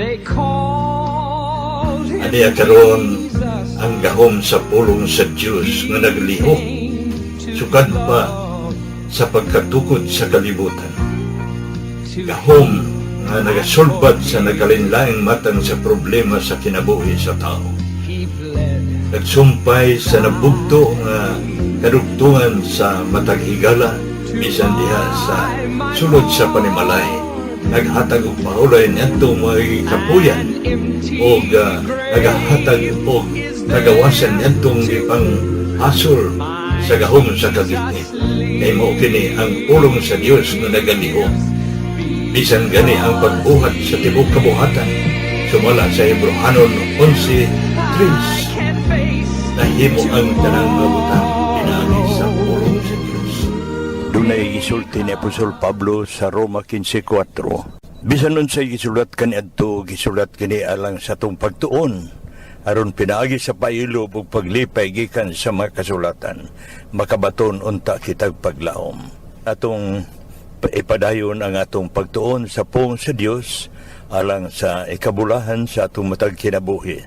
They called him Aniya karon Jesus. ang gahom sa pulong sa Dios nga naglihok sukad pa sa pagkatukod sa kalibutan. Gahom nga nagasulbad sa nagkalainlaing matang sa problema sa kinabuhi sa tao. He bled. Nagsumpay sa nabugto nga kadugtungan sa matag higala, bisan diha sa sulod sa panimalay. Naghatag og pahulay niadto mga kapuyan og nagahatag og kagawasan niadtong gipang hasol sa gahom sa kagitnit. Kay mao kini ang pulong sa Dios nga nagalihok. Bisan gani ang pagbuhat sa tibuok kabuhatan, sumala sa Hebrohanon 11:3, Can't face nahimo ang tanang mga butang pinaagi sa pulong sa Dios. Dunay gisulti ni Apostol Pablo sa Roma 15:4. Bisan unsay gisulat kaniadto, gisulat kini alang sa atong pagtuon, aron pinaagi sa pailob ug paglipay gikan sa mga kasulatan, makabaton unta kitag paglaom. Atong ipadayon ang atong pagtuon sa pulong sa Dios alang sa ikabulahan sa atong matag kinabuhi.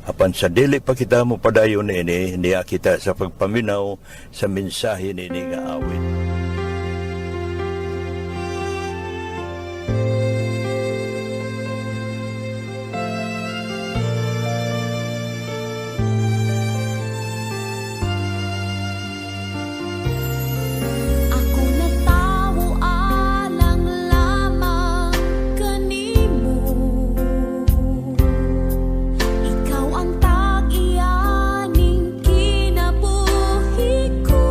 Apan sa dili pa kita mo padayon ini, niya kita sa pagpaminaw sa mensahe nini nga awit. Ako natawo alang lamang kanimo. Ikaw ang tag-iyaning kinabuhi ko.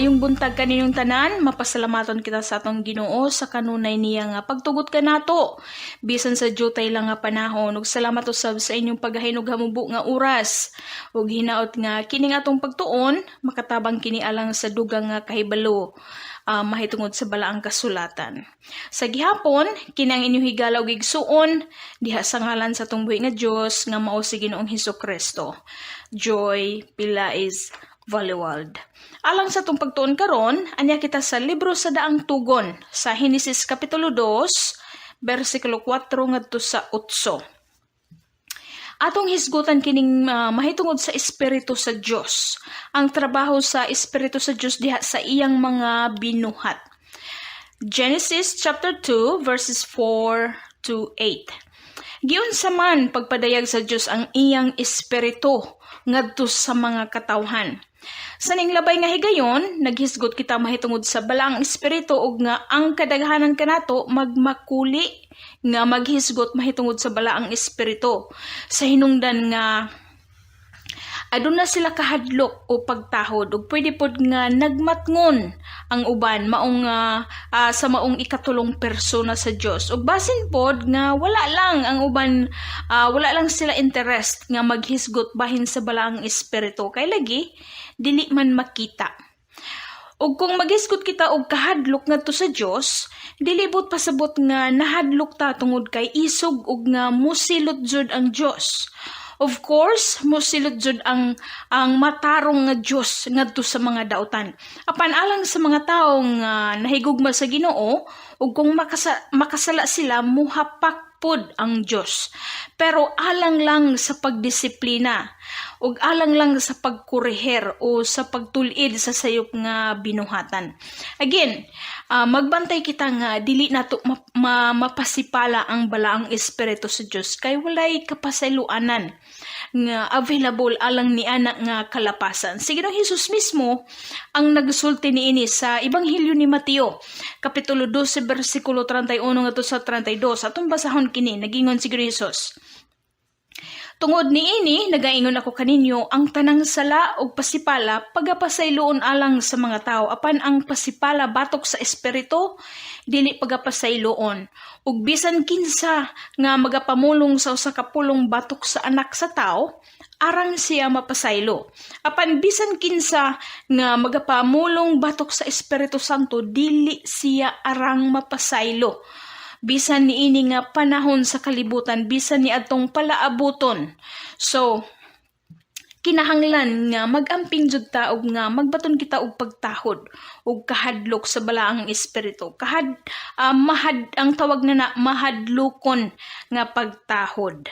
Maayong buntag kaninyong tanan, mapasalamaton kita sa atong Ginoo sa kanunay niya nga pagtugot kanato. Bisan sa jutay lang nga panahon, ug salamat usab sa inyong paghahin og hamubo nga oras. Ug hinaot nga kining atong pagtuon, makatabang kini alang sa dugang nga kahibalo mahitungod sa balaang kasulatan. Sa gihapon, kini ang inyong higala ug igsuon diha sa ngalan sa atong buhi nga Dios nga mao si Ginoong Hesus Kristo. Joy Pilais Valewald. Alang sa atong pagtuon karon, anya kita sa libro sa Daang Tugon sa Henesis kapitulo 2, bersikulo 4 ngadto sa 8. Atong hisgutan kining mahitungod sa Espiritu sa Dios. Ang trabaho sa Espiritu sa Dios diha sa iyang mga binuhat. Genesis chapter 2 verses 4 to 8. Giunsa man pagpadayag sa Dios ang iyang espiritu ngadto sa mga katawhan. Sa ning labay nga higayon, naghisgot kita mahitungod sa balaang espiritu ug nga ang kadaghanan kanato magmakuli nga maghisgot mahitungod sa balaang espiritu sa hinungdan nga aduna sila kahadlok o pagtahod ug pwede pod nga nagmatngon ang uban maong sa maong ikatulong persona sa Dios, ug basin pod nga wala lang ang uban, wala lang sila interest nga maghisgot bahin sa balaang espiritu kay lagi dili man makita. Ug kung maghisgot kita og kahadlok ngadto sa Dios, dili buot pasabot nga nahadlok ta tungod kay isog ug nga musilot jud ang Dios. Of course, musilot jud ang matarong nga Dios ngadto sa mga dautan. Apan alang sa mga tawo nga nahigugma sa Ginoo ug kung makasala sila, muhapak pod ang Dios. Pero alang lang sa pagdisiplina ug alang lang sa pagkoreher o sa pagtul-id sa sayop nga binuhatan. Again, magbantay kita nga dili nato mapasipala ang balaang espiritu sa Dios kay walay kapasayloanan nga available alang ni ana nga kalapasan. Si Ginoong Hesus mismo ang nagsulti niini sa Ebanghelyo ni Mateo, kapitulo 12 bersikulo 31 ngadto sa 32. Atong basahon kini, nagingon si Ginoong Hesus: "Tungod niini nagaingon ako kaninyo, ang tanang sala ug pasipala pagapasayloon alang sa mga tawo, apan ang pasipala batok sa espiritu dili pagapasayloon. Ug bisan kinsa nga magapamulong sa usa ka pulong batok sa Anak sa Tawo, arang siya mapasaylo. Apan bisan kinsa nga magapamulong batok sa Espiritu Santo, dili siya arang mapasaylo bisan niini nga panahon sa kalibutan, bisan ni adtong palaabuton." So, kinahanglan nga mag-amping jud ta og nga magbaton kita og pagtahod og kahadlok sa balaang espiritu. Kahad mahad ang tawag na mahadlokon nga pagtahod.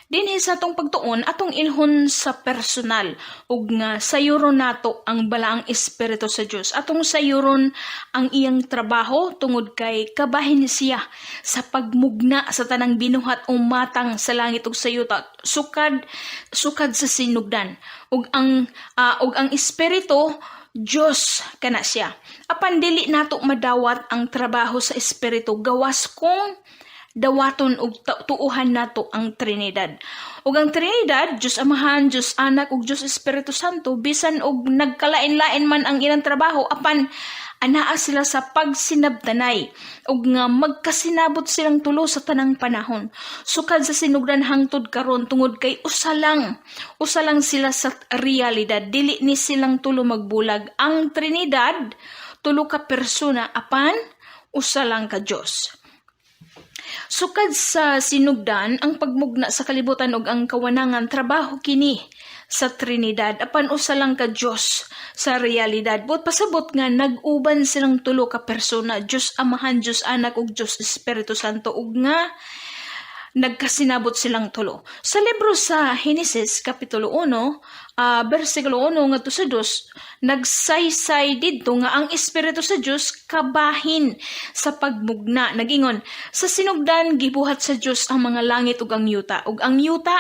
Dinhi sa atong pagtuon, atong ilhon sa personal ug nga sayuron nato ang balaang espiritu sa Dios. Atong sayuron ang iyang trabaho tungod kay kabahin siya sa pagmugna sa tanang binuhat o matang sa langit ug sa yuta sukad sukad sa sinugdan, ug ang espiritu Dios kana siya. Apan dili nato madawat ang trabaho sa espiritu gawas kung dawaton og tuuhan nato ang Trinidad. Ug ang Trinidad, Dios Amahan, Dios Anak ug Dios Espiritu Santo, bisan og nagkalain-lain man ang ilang trabaho, apan anaa sila sa pagsinabtanay ug nga magkasinabot silang tulo sa tanang panahon. Sukad sa sinugdan hangtod karon tungod kay usa lang sila sa realidad. Dili ni silang tulo magbulag. Ang Trinidad, tulo ka persona apan usa lang ka Dios. Sukad sa sinugdan, ang pagmugna sa kalibutan ug ang kawanangan, trabaho kini sa Trinidad apan usa lang ka Dios sa realidad. Buot pasabot nga nag-uban silang tulo ka persona, Dios Amahan, Dios Anak ug Dios Espiritu Santo, ug nga nagkasinabot silang tulo. Sa libro sa Henesis kapitulo 1, bersikulo 1 ngadto sa 2, nagsaysay didto nga ang espiritu sa Dios kabahin sa pagmugna. Nagingon, "Sa sinugdan gibuhat sa Dios ang mga langit ug ang yuta, ug ang yuta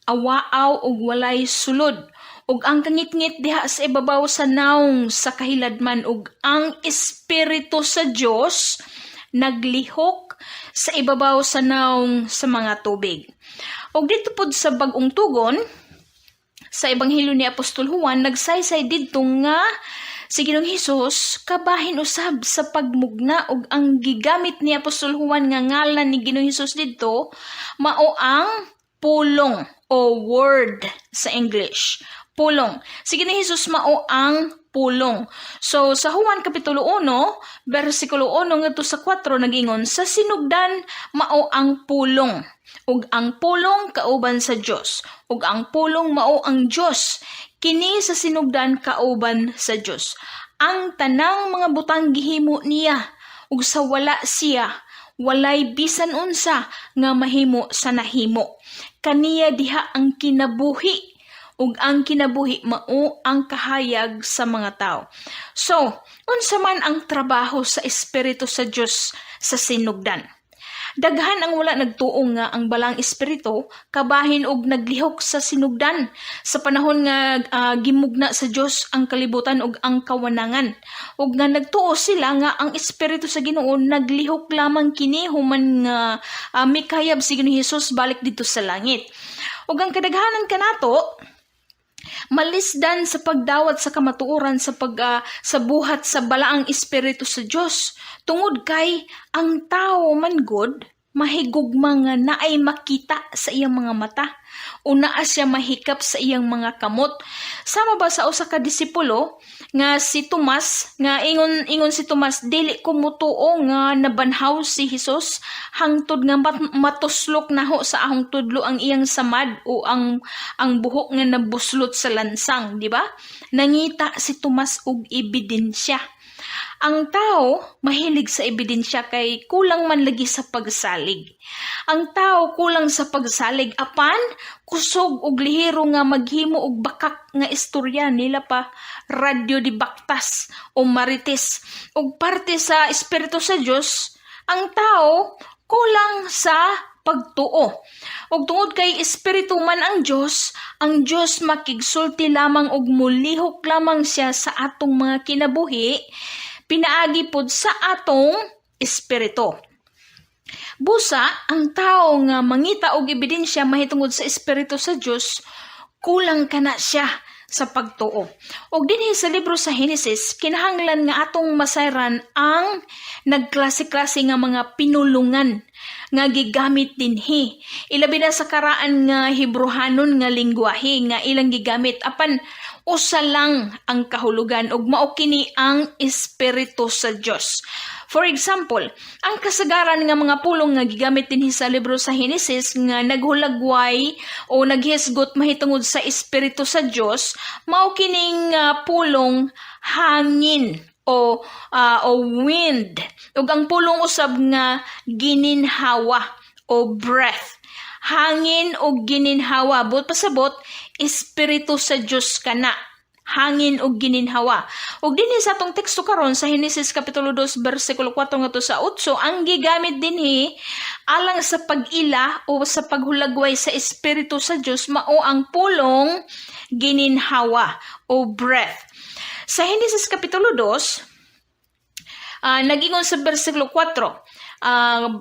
awaaw ug walay sulod, ug ang kangitngit diha sa ibabaw sa nawong sa kahiladman, ug ang espiritu sa Dios naglihok sa ibabaw sa nawong sa mga tubig." Ug dito pod sa Bag-ong Tugon, sa Ebanghelyo ni Apostol Juan, nagsaysay didto nga Si Ginoong Hesus kabahin usab sa pagmugna ug ang gigamit ni Apostol Juan nga ngalan ni Ginoong Hesus didto mao ang Pulong o Word sa English. Pulong. Si Ginoong Hesus mao ang Pulong. So sa Juan kapitulo 1, bersikulo 1 ngadto sa 4, nagingon, "Sa sinugdan mao ang Pulong, ug ang Pulong kauban sa Dios, ug ang Pulong mao ang Dios. Kini sa sinugdan kauban sa Dios. Ang tanang mga butang gihimo niya, ug sa wala siya walay bisan unsa nga mahimo sa nahimo. Kaniya diha ang kinabuhi, ug ang kinabuhi mao ang kahayag sa mga tao." So, unsa man ang trabaho sa Espiritu sa Dios sa sinugdan? Daghan ang wala nagtuo nga ang Balaang Espiritu kabahin og naglihok sa sinugdan sa panahon nga gimugna sa Dios ang kalibutan ug ang kawanangan, ug nga nagtuo sila nga ang Espiritu sa Ginoo naglihok lamang kini human nga mikayab si Ginoong Hesus balik didto sa langit. Ug ang kadaghanan kanato malisdan sa pagdawat sa kamatuoran sa buhat sa Balaang Espiritu sa Dios, tungod kay ang tao man gud mahigugma nga naay makita sa iyang mga mata o naa siya mahikap sa iyang mga kamot. Sama ba sa usa ka disipulo nga si Tomas, nga ingon ingon si Tomas, "Dili ko mutuo nga nabanhaw si Hesus hangtod nga matuslok naho sa akong tudlo ang iyang samad o ang buhok nga nabuslot sa lansang," di ba? Nangita si Tomas og ebidensya. Ang tao mahilig sa ebidensya kay kulang man lagi sa pagsalig. Ang tao kulang sa pagsalig, apan kusog og lihero nga maghimo og bakak nga istorya nila pa radyo di baktas o marites. Og parte sa Espiritu sa Dios, ang tao kulang sa pagtuo. Ug tungod kay espiritu man ang Dios, ang Dios makigsulti lamang og mulihok lamang siya sa atong mga kinabuhi pinaagi pod sa atong espiritu. Busa, ang tao nga mangita og ebidensya mahitungod sa Espiritu sa Dios, kulang kana siya sa pagtuo. Og dinhi sa libro sa Henesis, kinahanglan nga atong masayran ang nagklase-klase nga mga pinulungan nga gigamit dinhi. Ilabi na sa karaan nga Hebrohanon nga lingwahe nga ilang gigamit, apan usa lang ang kahulugan ug mao kini ang Espiritu sa Dios. For example, ang kasagaran nga mga pulong nga gigamit dinhi sa libro sa Henesis nga naghulagway o naghisgot mahitungod sa Espiritu sa Dios mao kining pulong hangin o wind, ug ang pulong usab nga gininhawa o breath. Hangin o gininhawa, buot pasabot, Espiritu sa Dios kana, hangin ug gininhawa. Ug dinhi sa atong teksto karon sa Henesis kapitulo 2 bersikulo 4 ngadto sa 8, ang gigamit dinhi alang sa pag-ila o sa paghulagway sa Espiritu sa Dios mao ang pulong gininhawa o breath. Sa Henesis kapitulo 2, nagingon sa bersikulo 4,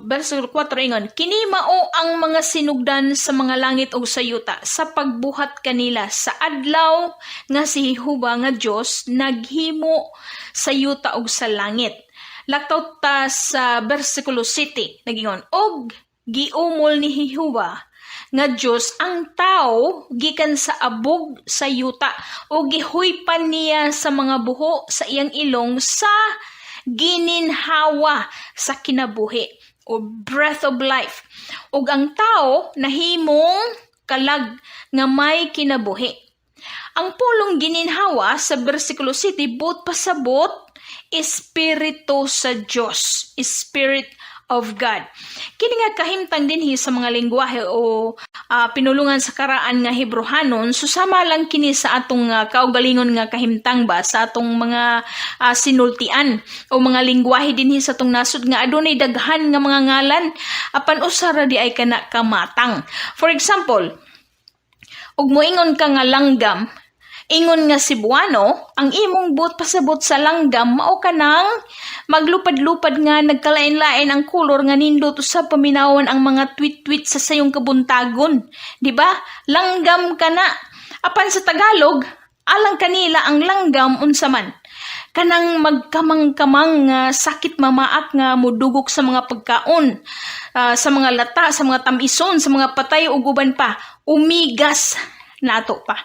bersikulo 4 ingon, "Kini mao ang mga sinugdan sa mga langit ug sa yuta sa pagbuhat kanila, sa adlaw nga si Jehova nga Dios naghimo sa yuta ug sa langit." Laktaw ta sa bersikulo 7, nagingon, "Og giumol ni Jehova nga Dios ang tao gikan sa abog sa yuta ug gihuypan niya sa mga buho sa iyang ilong sa gininhawa sa kinabuhi o breath of life, ug ang tao nahimong kalag nga may kinabuhi." Ang pulong gininhawa sa bersikulo 7, buot pasabot, Espiritu sa Dios, Spirit of God. Kini nga kahimtang dinhi sa mga lingwahe o pinulungan sa karaan nga Hebrohanon, susama lang kini sa atong kaugalingon nga kahimtang ba sa atong mga sinultian o mga lingwahe dinhi sa atong nasod nga adunay daghan nga mga ngalan, apan usa ra diay kana kamatang. For example, ug moingon ka nga langgam, ingon nga Cebuano, ang imong buot pasabot sa langgam mao kanang maglupad-lupad nga nagkalain-lain ang kolor nga nindot usab paminawon ang mga tweet-tweet sa sayong kabuntagon. Di ba? Langgam kana. Apan sa Tagalog, alang kanila ang langgam unsa man? Kanang magkamang-kamang nga sakit mamaak nga mudugok sa mga pagkaon, sa mga lata, sa mga tamison, sa mga patay ug uban pa, umigas nato pa.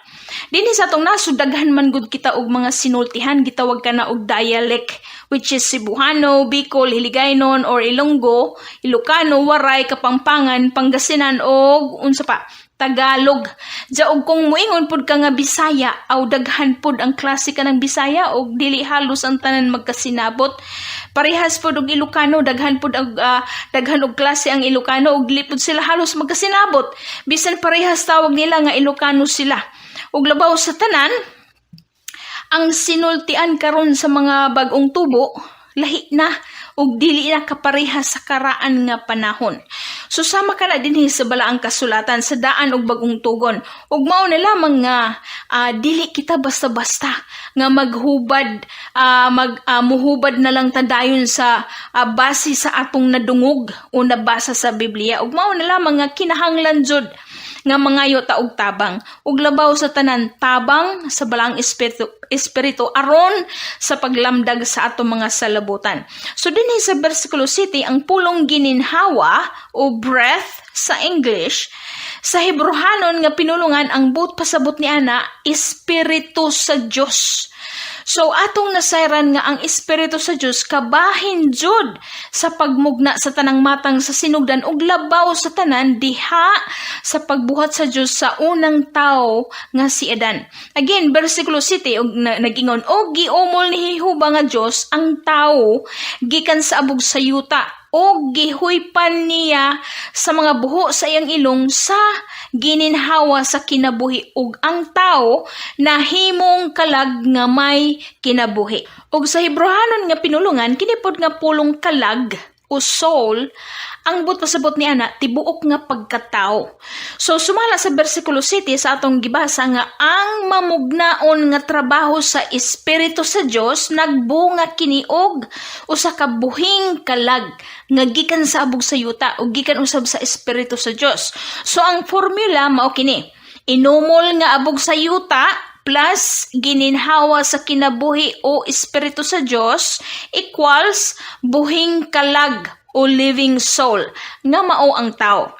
Dinhi sa atong nasod, daghan man gud kita og mga sinultihan, gitawag kana og dialect, which is Cebuano, Bicol, Hiligaynon or Ilonggo, Ilocano, Waray, Kapampangan, Pangasinan og unsa pa, Tagalog. Ja og kung muingon pud ka nga Bisaya, aw daghan pud ang klase ka ng Bisaya og dili halos ang tanan magkasinabot. Parehas pud og Ilocano, daghan pud og daghan og klase ang Ilocano og dili pud sila halos magkasinabot. Bisan parehas tawag nila nga Ilocano sila. Ug labaw sa tanan, ang sinultian karon sa mga bag-ong tubo lahi na ug dili na kapareha sa karaan nga panahon. So sama kana dinhi sa balaang kasulatan sa daan ug bagong tugon. Ug mao na lamang nga dili kita basta-basta nga maghubad mag muhubad na lang ta dayon sa base sa atong nadungog o nabasa sa Biblia. Ug mao na lamang nga kinahanglan jud nga mangayo ta og tabang, ug labaw sa tanan, tabang sa balaang espiritu aron sa paglamdag sa atong mga salabutan. So dinhi sa bersikulo 7, ang pulong "gininhawa" o "breath" sa English, sa Hebrohanon nga pinulungan, ang buot pasabot ni ana espiritu sa Dios. So atong nasayran nga ang espiritu sa Dios kabahin jud sa pagmugna sa tanang matang sa sinugdan, ug labaw sa tanan diha sa pagbuhat sa Dios sa unang tao nga si Adan. Again, bersikulo 7 og nagingon, "Og giumol ni Jehova nga Dios ang tawo gikan sa abog sa yuta o gihuypan niya sa mga buho sa iyang ilong sa gininhawa sa kinabuhi, ug ang tao nahimong kalag nga may kinabuhi." Ug sa Hebrohanon nga pinulungan, kini pod nga pulong "kalag" o "soul", ang buot pasabot ni ana tibuok nga pagkatao. So sumala sa bersikulo 7 sa atong gibasa nga ang mamugnaon nga trabaho sa espiritu sa Dios nagbunga kini og usa ka buhing kalag nga gikan sa abog sa yuta ug gikan usab sa espiritu sa Dios. So ang formula mao kini: Inumol nga abog sa yuta plus gininhawa sa kinabuhi o espiritu sa Dios equals buhing kalag o living soul nga mao ang tao.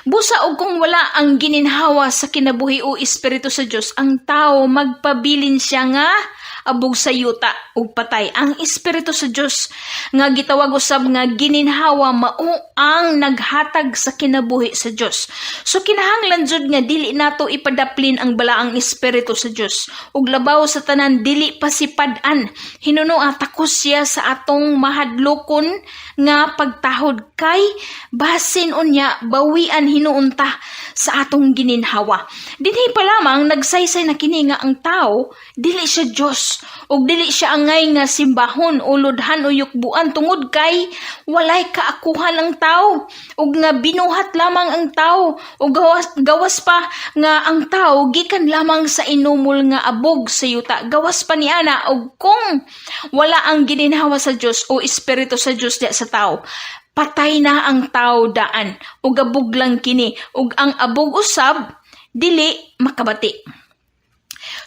Busa og kung wala ang gininhawa sa kinabuhi o espiritu sa Dios, ang tao magpabilin siya nga abog sa yuta ug patay. Ang espiritu sa Dios nga gitawag usab nga gininhawa mao ang naghatag sa kinabuhi sa Dios. So kinahanglan jud nga dili nato ipadaplin ang balaang espiritu sa Dios. Ug labaw sa tanan, dili pasipad-an. Hinunoa takos siya sa atong mahadlokon nga pagtahod kay basin unya bawian hinuon ta sa atong gininhawa. Dinhi pa lamang nagsaysay na kini nga ang tao dili siya Dios ug dili siya angay nga simbahon o ludhan o yukbuan tungod kay walay kaakuhan ang tao ug nga binuhat lamang ang tao, ug gawas pa nga ang tao gikan lamang sa inumol nga abog sa yuta. Gawas pa niana, og kung wala ang gininhawa sa Dios o espiritu sa Dios diya sa tao, patay na ang tao daan ug abog lang kini, ug ang abog usab dili makabati.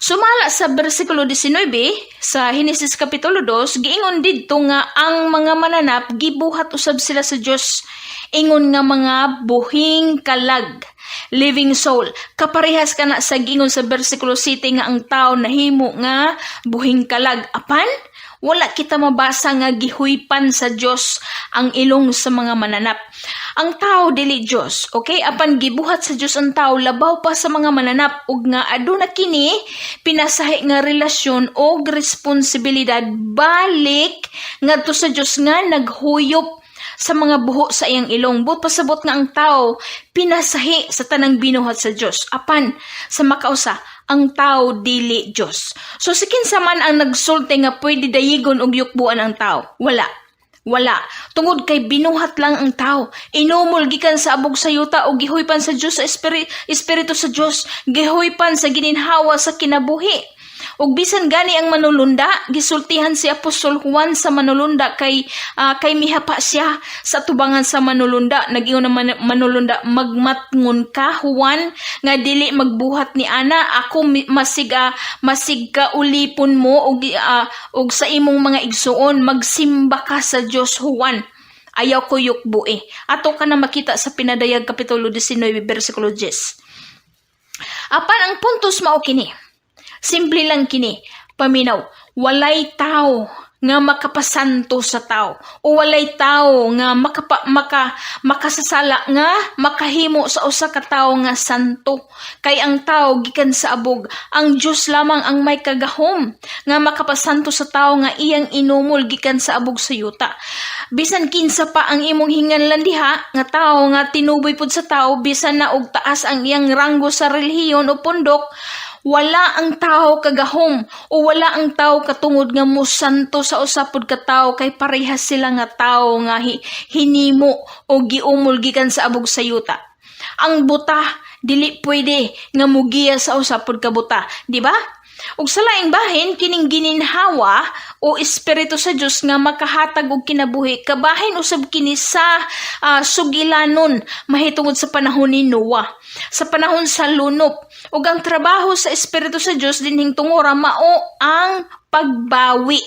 Sumala sa bersikulo 19 sa Henesis kapitulo 2, giingon didto nga ang mga mananap gibuhat usab sila sa Dios ingon nga mga buhing kalag, living soul. Kaparehas kana sa giingon sa bersikulo 7 nga ang tao nahimo nga buhing kalag. Apan wala kita mabasa nga gihuypan sa Dios ang ilong sa mga mananap. Ang tao dili Dios, okay? Apan gibuhat sa Dios ang tao labaw pa sa mga mananap ug nga aduna kini pinasahi nga relasyon og responsibilidad balik ngadto sa Dios nga naghuyop sa mga buho sa iyang ilong. Buot pasabot nga ang tao pinasahi sa tanang binuhat sa Dios. Apan sa makausa, ang tao dili Dios. So si kinsa man ang nagsulti nga pwede dayigon og yukbuan ang tao? Wala. Wala. Tungod kay binuhat lang ang tao. Inumol gikan sa abog sa yuta o gihuypan sa Dios sa espiritu sa Dios. Gihuypan sa gininhawa sa kinabuhi. Ug bisan gani ang manulunda, gisultihan si Apostol Juan sa manulunda kay mihapa siya sa tubangan sa manulunda. Nag-ingon ang manulunda, "Magmatngon ka, Juan, nga dili magbuhat ni ana. Ako masig ka ulipon mo ug sa imong mga igsuon. Magsimba ka sa Dios, Juan. Ayaw ko yukbui." Ato ka na makita sa Pinadayag Kapitulo 19 versikulo 10. Apan ang puntos mao kini. Simple lang kini. Paminaw, walay tao nga makapasanto sa tao o walay tao nga makasasala nga makahimo sa usa ka tawo nga santo, kay ang tao gikan sa abog. Ang Dios lamang ang may kagahom nga makapasanto sa tao nga iyang inumol gikan sa abog sa yuta. Bisan kinsa pa ang imong hinganlan diha nga tao nga tinuboy pud sa tao, bisan na og taas ang iyang ranggo sa relihiyon o pundok, wala ang tao kagahom o wala ang tao katungod nga musanto sa usa pud ka tawo, kay parehas sila nga tao nga hinimo o giumol gikan sa abog sa yuta. Ang buta dili pwede nga mugiya sa usa pud ka buta, di ba? Ug sa laing bahin, kining gininhawa o espiritu sa Dios nga makahatag og kinabuhi, kabahin usab kini sa sugilanon mahitungod sa panahon ni Noah, sa panahon sa lunop. Ug ang trabaho sa espiritu sa Dios dinhing tungora mao ang pagbawi.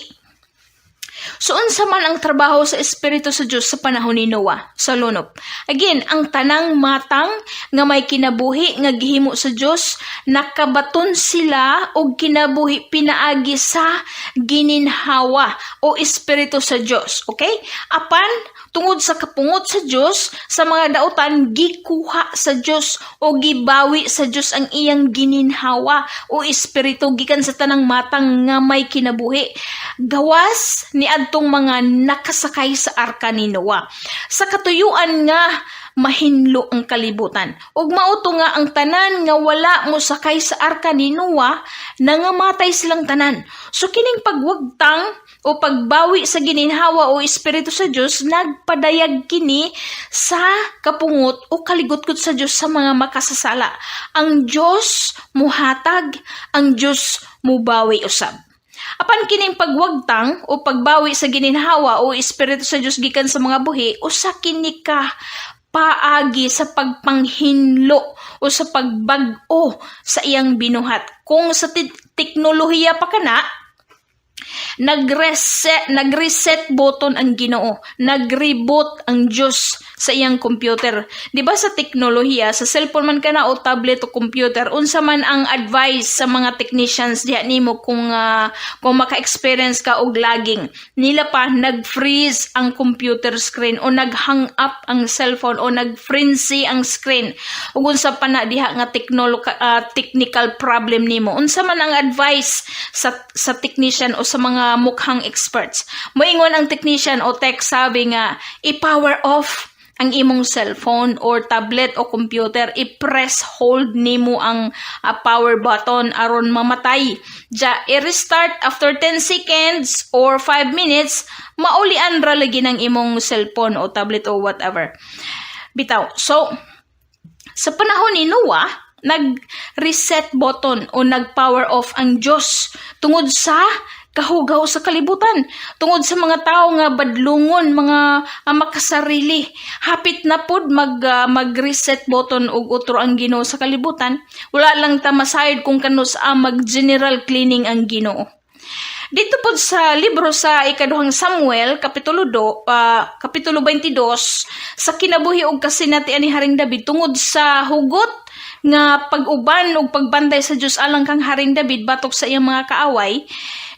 So unsa man ang trabaho sa espiritu sa Dios sa panahon ni Noah sa lunop? Again, ang tanang matang nga may kinabuhi nga gihimo sa Dios, nakabaton sila og kinabuhi pinaagi sa gininhawa o espiritu sa Dios. Okay? Apan tungod sa kapungot sa Dios sa mga dautan, gikuha sa Dios o gibawi sa Dios ang iyang gininhawa o espiritu gikan sa tanang matang nga may kinabuhi, gawas ni adtong mga nakasakay sa arka ni Noah. Sa katuyuan nga mahinlo ang kalibutan. Ug mao to nga ang tanan nga wala mo sakay sa arka ni Noah, nangamatay silang tanan. So kining pagwagtang o pagbawi sa gininhawa o espiritu sa Dios, nagpadayag kini sa kapungot o kaligutgot sa Dios sa mga makasasala. Ang Dios muhatag, ang Dios mubawi usab. Apan kining pagwagtang o pagbawi sa gininhawa o espiritu sa Dios gikan sa mga buhi, usa kini ka paagi sa pagpanghinlo o sa pagbag-o sa iyang binuhat. Kung sa teknolohiya pa kana, nag-reset button ang Ginoo, nag-reboot ang Diyos sa iyang computer. Di ba sa teknolohiya, sa cellphone man kana o tablet o computer, unsa man ang advice sa mga technicians diha nimo kung maka-experience ka og lagging? Nila pa nag-freeze ang computer screen o nag-hang up ang cellphone o nag-frenzy ang screen. Ug unsa pa na diha nga technical problem nimo. Unsa man ang advice sa technician o sa mga mukhang experts? Moingon ang technician o tech, sabi nga i-power off ang imong cellphone or tablet o computer, i-press hold nimo ang power button aron mamatay. Ja, i-restart after 10 seconds or 5 minutes, maulian ra lagi ng imong cellphone o tablet o whatever. Bitaw. So, sa panahon ni Noah, nag-reset button o nag-power off ang Diyos tungod sa kahugaw sa kalibutan, tungod sa mga tao nga badlungon, mga makasarili. Hapit na pod mag-reset button og utro ang Ginoo sa kalibutan. Wala lang ta masayod kung kanus-a mag-general cleaning ang Ginoo. Dito po sa libro sa ikaduhang Samuel, kapitulo 22, sa kinabuhi og kasinatian ni Haring David tungod sa hugot nga pag-uban ug pagbantay sa Dios alang kang Haring David batok sa iyang mga kaaway,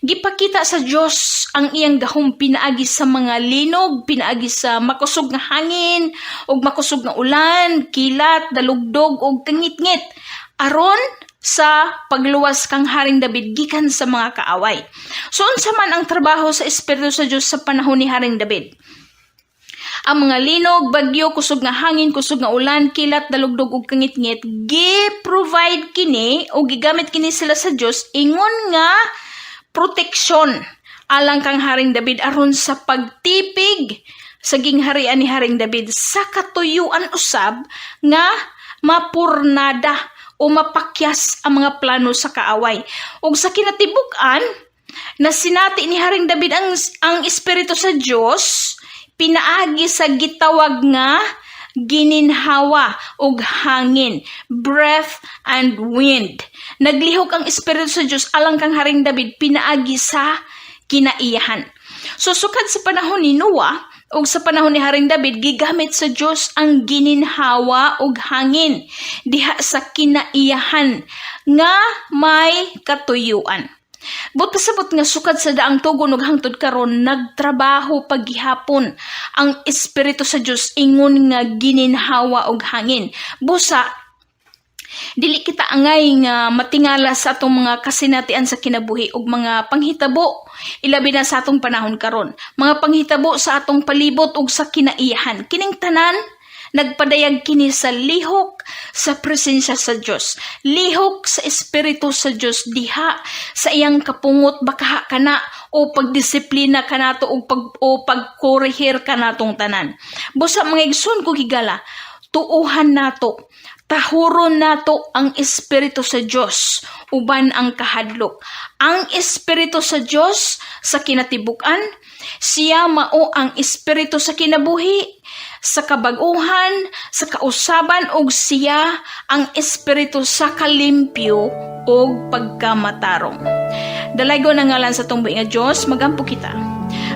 gipakita sa Dios ang iyang gahom pinaagi sa mga linog, pinaagi sa makusog nga hangin ug makusog nga ulan, kilat, dalugdog ug kangitngit aron sa pagluwas kang Haring David gikan sa mga kaaway. So unsa man ang trabaho sa Espiritu sa Dios sa panahon ni Haring David? Ang mga linog, bagyo, kusog nga hangin, kusog nga ulan, kilat, dalugdog ug kangitngit, gi-provide kini o gigamit kini sila sa Dios ingon nga proteksyon alang kang Haring David aron sa pagtipig sa gingharian ni Haring David sa katuyuan usab nga mapurnada o mapakyas ang mga plano sa kaaway. Ug sa kinatibuk-an, nasinati ni Haring David ang espiritu sa Dios pinaagi sa gitawag nga gininhawa ug hangin, breath and wind. Naglihok ang espiritu sa Dios alang kang Haring David pinaagi sa kinaiyahan. So sukad sa panahon ni Noah ug sa panahon ni Haring David, gigamit sa Dios ang gininhawa ug hangin diha sa kinaiyahan nga may katuyuan. Buot pasabot nga sukad sa daang tugon ug hangtod karon, nagtrabaho paggihapon ang espiritu sa Dios ingon nga gininhawa og hangin. Busa dili kita angay nga matingala sa atong mga kasinatian sa kinabuhi ug mga panghitabo, ilabi na sa atong panahon karon. Mga panghitabo sa atong palibot ug sa kinaiyahan. Kining tanan nagpadayag kini sa lihok sa presensya sa Dios. Lihok sa espiritu sa Dios diha sa iyang kapungot bakaha kana o pagdisiplina kanato o pag o pagkorehir kanatong tanan. Busa, mga igsoon ko higala, tuuhan nato, tahuron nato ang espiritu sa Dios uban ang kahadlok. Ang espiritu sa Dios sa kinatibuk-an, siya mao ang espiritu sa kinabuhi, sa kabag-uhan, sa kausaban, ug siya ang espiritu sa kalimpyo ug pagkamatarong. Dalaygon ang ngalan sa atong nga Dios, magampo kita.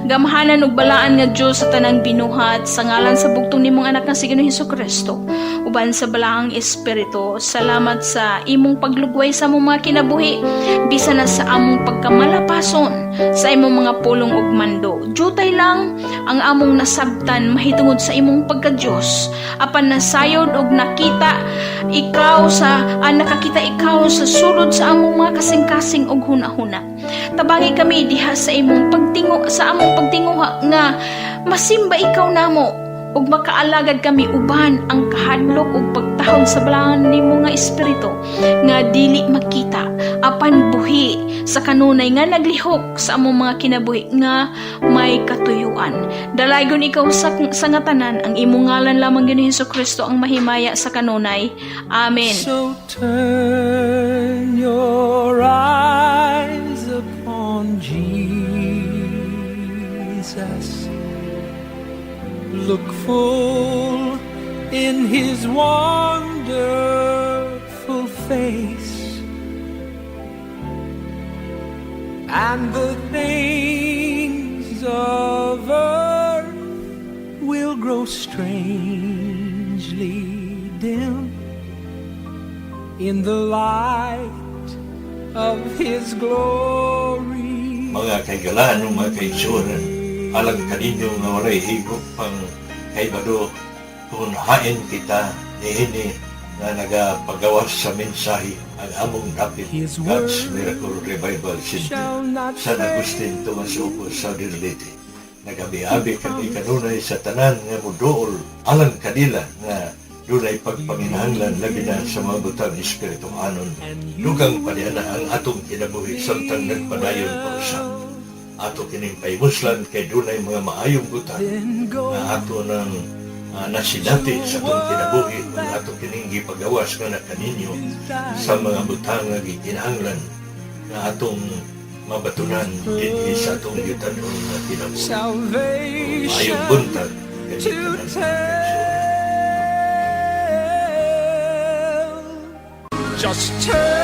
Gamhanan ug balaan nga Dios sa tanang binuhat, sa ngalan sa bugtong nimong anak nga si Ginoong Hesus Kristo, uban sa balaang espiritu, salamat sa imong paglugway sa among mga kinabuhi bisan na sa among pagkamalapason sa imong mga pulong ug mando. Jutay lang ang among nasabtan mahitungod sa imong pagka-Dios, apan nasayod ug nakita ikaw sa nakakita ikaw sa sulod sa among mga kasing-kasing ug hunahuna. Tabangi kami diha sa imong pagtingo sa among pagtinguha nga masimba ikaw namo ug makaalagad kami uban ang kahadlok ug pagtahod sa balaan nimo nga espiritu nga dili makita apan buhi sa kanunay nga naglihok sa among mga kinabuhi nga may katuyuan. Dalaygon ikaw sa nga tanan, ang imong ngalan lamang, Ginoong Hesus Kristo, ang mahimaya sa kanunay. Amen. So turn your eyes upon Jesus. Look full in his wonderful face, and the things of earth will grow strangely dim in the light of his glory. Mga kahigalaan ug mga kaigsuonan, alang kaninyo nga walay higop pang kaibalo kung hain kita niini nga nagapagawas sa mensahe, ang among dapit His God's word Miracle Revival Center, shall not San Agustin, Tomas Opo, Southern Leyte. Nagabi-abi kami kanunay sa tanan nga muduol alang kanila nga dunay pagpanginahanglan, labi na sa mga butang espirituhanon. Dugang paniana ang atong kinabuhi samtang nagpadayon pa usab. Ato kining pahimuslan kay dunay mga maayong butang Then go nga ato nang nasinati sa atong kinabuhi kung ato kining gipagawas nga kaninyo sa mga butang nga gikinahanglan nga atong mabatunan dinhi sa atong yutanon nga kinabuhi. Salvation Maayong buntag to kaninyong tanan. Tell. Just turn